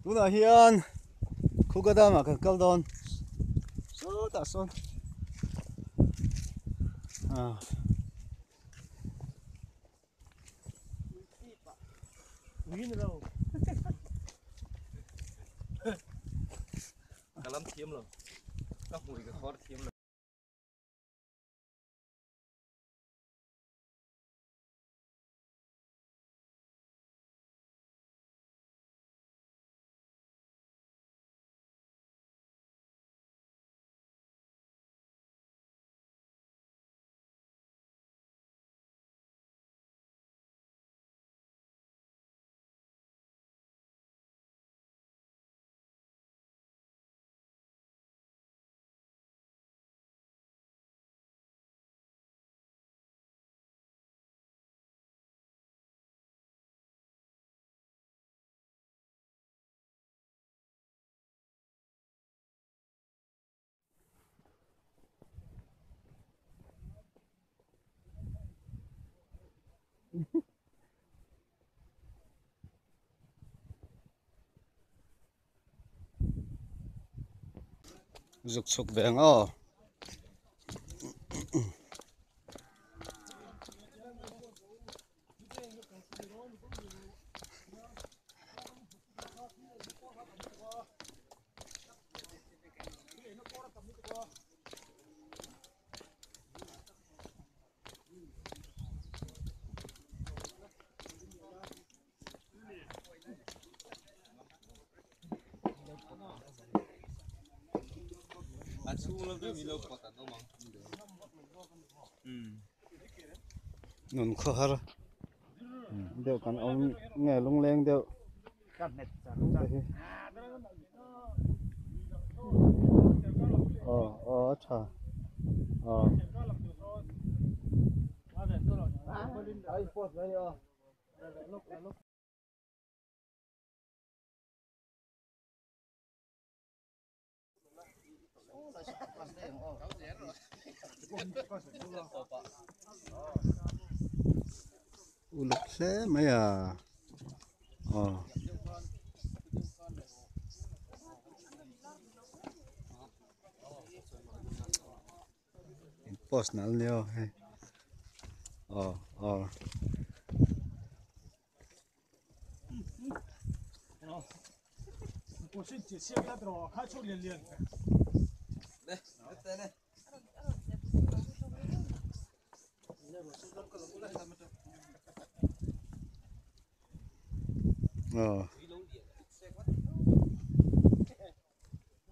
Tunah hian Khuga dam ah kan kal dawn sawtah sawn ah. Ka lam thiam lo ka hmui ka khawr thiam lo. Zuk chhuk ve ang aw. A chhung lam deuh milo pot an awm ang. Umm. Nun khaw har deuh kan awm nge lungleng deuh te hi aw aw a tha aw. Uluk hle mai a aw. Post nal nia aw hei aw aw. Aw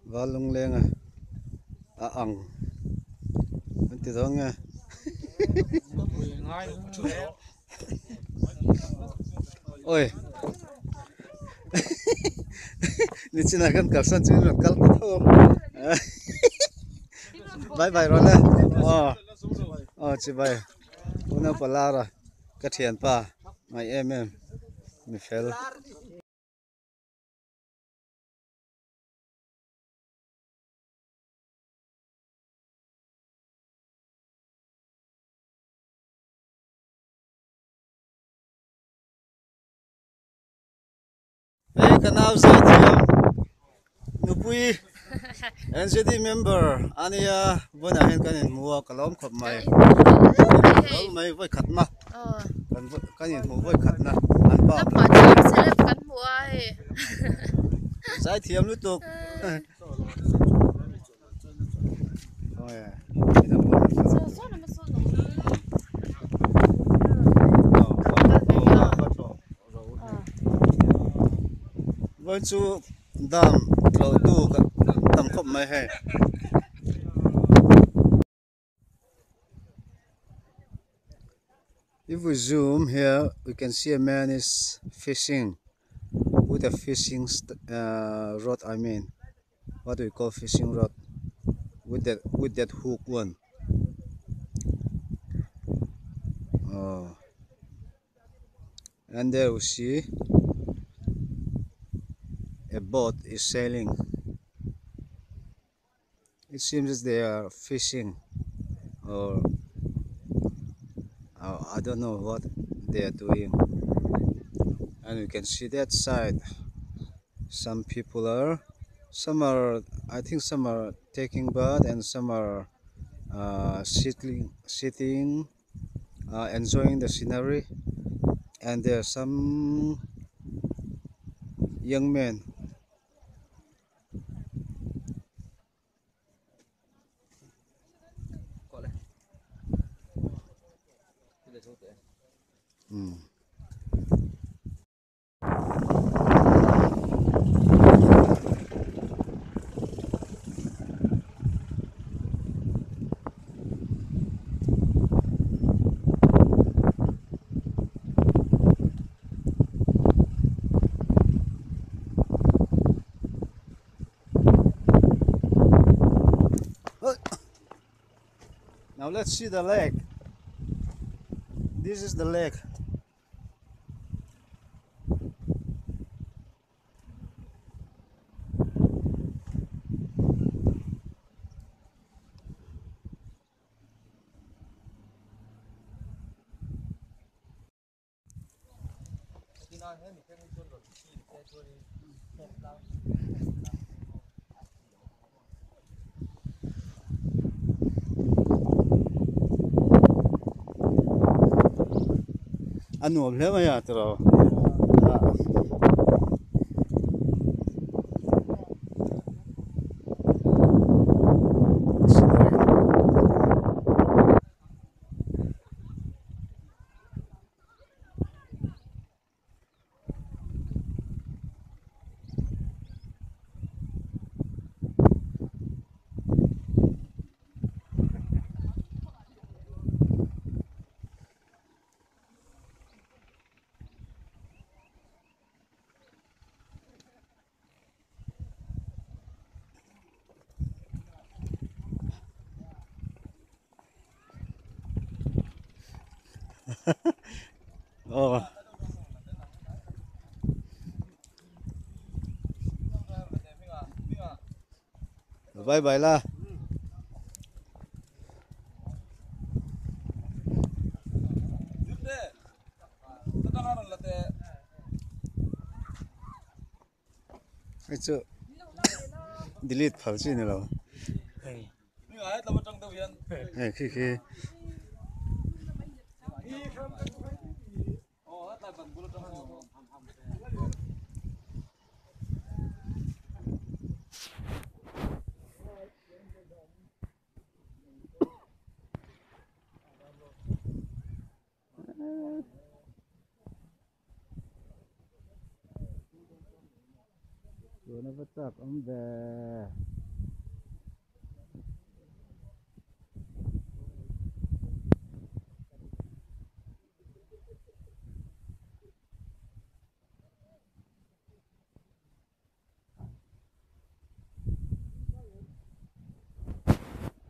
Val lungleng a a ang an ti dawn nge awi nichinah khan kalsan chu in rawn kal ta tho bye bye rawn e aw aw chibai unaupa lara ka thianpa ngaih em em mi fel. Hei ka nau zai thiam nupui NCD member ania vawiinah hian kan inhmu a ka lawm khawp mai mai vawi khat na kan inhmu vawi khat na an pa zai thiam lutuk. Vawiin chu dam tlawh tu tam khawp mai hei. If we zoom here we can see a man is fishing with a fishing ahh rod I mean what we call fishing rod with that with that hook one aww and there we see a boat is sailing. It seems they are fishing or I don't know what they are doing. And you can see that side, some people are, some are, I think some are taking bath and some are sitting, enjoying the scenery. And there are some young men. Now let's see the lake. This is the lake. Anuam hle mai a tiraw. Oh. Bye bye la. Chu delete phal chi ni lo. Hei khi khi. Chuan a va chak awm ve.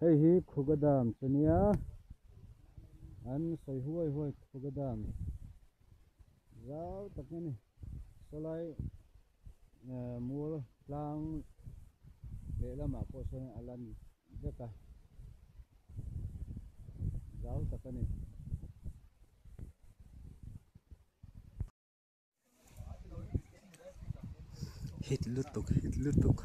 Hei hi Khugadam chunia an sawi huai huai Khugadam zau tak ani sawlai mual tlang lehlamah pawh sawn a lan vek a zau tak ani. Hit lutuk hit lutuk.